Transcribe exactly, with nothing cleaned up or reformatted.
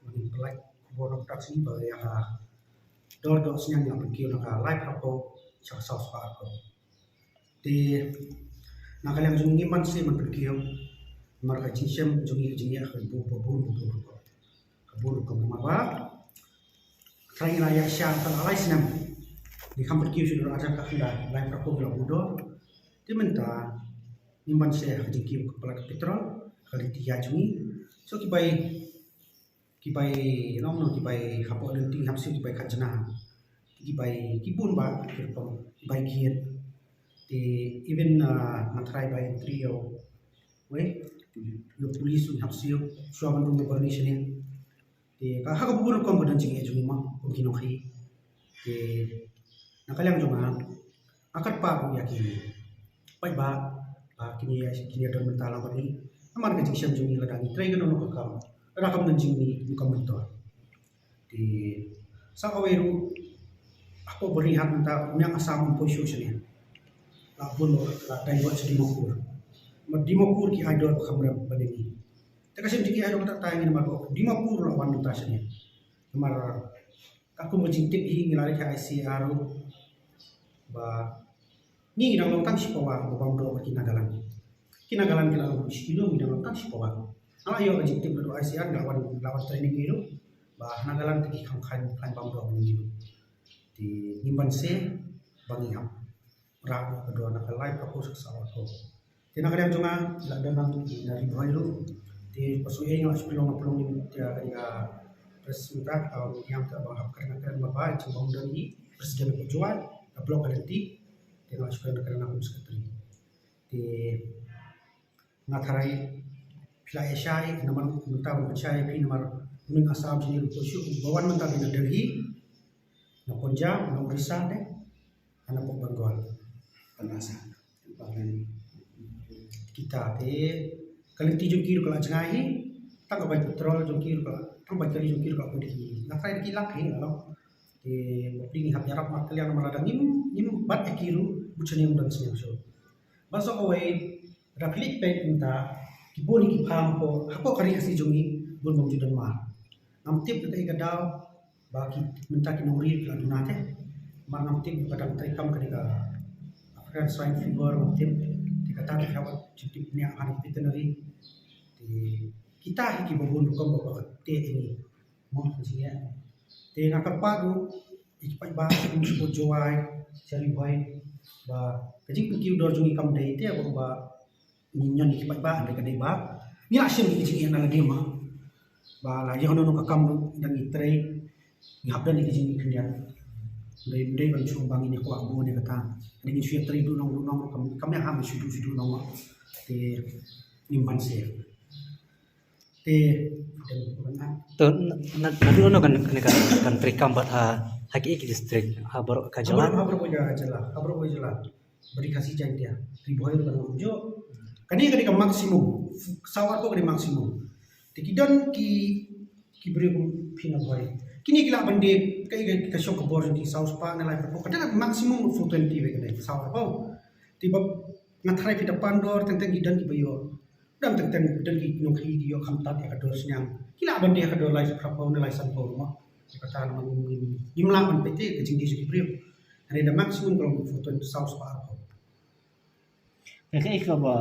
Ngin pynlait khubor na ka dak sini ba ïa ka dor dohsniang ïa pynkiew na ka laiphew sha ka saw spah. Te na ka liang jong ngi man se man pynkiew namar ka jingshem jong ngi ka jingeh ka bun bun bun bun rukom. Ka bun rukom namar ba trai ngi la ïa sha ka lai snem. Ngi kham pynkiew shu dur ajar ka khynda laiphew ngi la bun dor. Te mynta ngi man se ka jingkiew ka palat ka petrol ka lynti ïa jong ngi. So ki bai ki bai long no ki bai hapoh lynti hap siew ki bai khat jna. Ki bai ki bun ba ki rukom ki bai kiet. Te even nga trai bai entry ïa wei ïa police hap siew shuwa ban rung ïa barni shane. Te ka ha ka bun rukom ka don jingeh jong ngi ma kum ki nongkhaïi. Te na ka liang jong nga nga kyrpad ruh ïa ki paidbah ba kine ïa kine don mynta lang bad ngi. Namar ka jingshem jong ngi lada ngi trei kano kano ka kam lada kam don jingmih ngi kam myntoi. Te sa kawei ruh hapoh Byrnihat mynta u Niang Assam um poi shuh shane. La bun la dei bad sha Dimapur. Ma Dimapur ki ai dor ba kham rem ba ngi. Te ka shem jong ki ai dor kata tai ngi namar ba Dimapur la wan mynta shane. Namar ka kum ka jingtip hi ngi la leit ha I C R ruh ba ngi ngi dang long tang shipawa ba bam doh bad ki Nagaland. Ki Nagaland ki la long shi kilo ngi dang long tang shipawa. Nga la ïoh ka jingtip naduh I C R ngi la wan la wan training ngi ruh ba Nagaland te ki kham khlaiñ khlaiñ bam doh bad ngi ruh. Te ngim ban se ba ngi hap rah ka dor na ka laiphew sha ka saw arphew. Te na ka liang jong nga la don nang ki na Ri Bhoi ruh. Te pa shu ïa nga la shu pynlong na pynlong ni te ka dei ka press mynta ka ïa ka ba hap ka dei ka ba ba jong bang don i president ka Jowai ka block ka lynti. Te nga la shu pynlong na ka kum secretary. Te nga tharai phi la ïa shai namar mynta ban shai phi namar u Niang Assam sini ruh shu ba wan mynta na Delhi na Punjab na Orissa te. Hana pok Bengal. Hana sa. Kita te ka lynti jong ki ruh ka la jngai hi. Tang ka bai petrol jong ki ruh ka la, tang bai kali jong ki ruh ka la pudi hi. Nga tharai ki lak hi nga long. Te bapli ngi hap ïarap markylliang namar lada ngim ngim bat ïa ki ruh bad shane ym don sniang shuh. Ba sa kawei da klik peit mynta ki bun ki pham ko hapoh ka ri Khasi jong ngi bun bym ju don mar. Ngam tip da kaei ka daw ba ki mynta ki nongri ki la duna te. Mar ngam tip ka dang treikam ka dei ka African Swine Fever ngam tip. Te kata ki kawat jingtip nia ha ki veterinary. Te kita hi ki ba bun rukom ba ka te ini. Mo jingeh. Te nga kyrpad ruh ïa ki paidbah kum sha Jowai sha Ri Bhoi ba ka jingpynkiew dor jong ngi kam dei te ba ba ngi ñion ïa ki paidbah hynrei ka dei ba ngi la shim ïa ki jingeh na lade ma ba la ïa kano kano ka kam ruh dang ngi trei ngi hap don ïa ki jingeh khyndiat. Dei dei ban shu ba ngi ne kwah bun ïa kata dei ngi shu ïa trei duh nong duh nong kam kam ïa ham shu duh shu duh nong ma te ngim ban se. Te to na na na duh no kan kan kan kan treikam bad ha ha ki ki district ha baroh ka jylla. Ha baroh ka jylla ha baroh ka jylla. Bad Khasi Jaiñtia Ri Bhoi ruh kan long kumjuh. Kane ka dei ka maximum. Saw arphew ka dei maximum. Te ki don ki ki briew kum phi na Bhoi kine ki lah ban dei ka ka shong ka bor jong ki saw spah ne lai arphew ka dei maximum four twenty wei ka dei saw arphew. Te ba nga tharai phi da pan dor teng teng ki don ki ba ïoh. Dang teng teng dang ki nongkhaïi ki ïoh kham tad ïa ka dor sniang ki lah ban dei ïa ka dor lai spah phew ne lai san phew ruh ma. Ïa kata namar ngim ngim lah ban peit ïa ka jingdei jong ki briew. Hynrei da maximum ka long four twenty saw spah phew. Kaei kaei kaba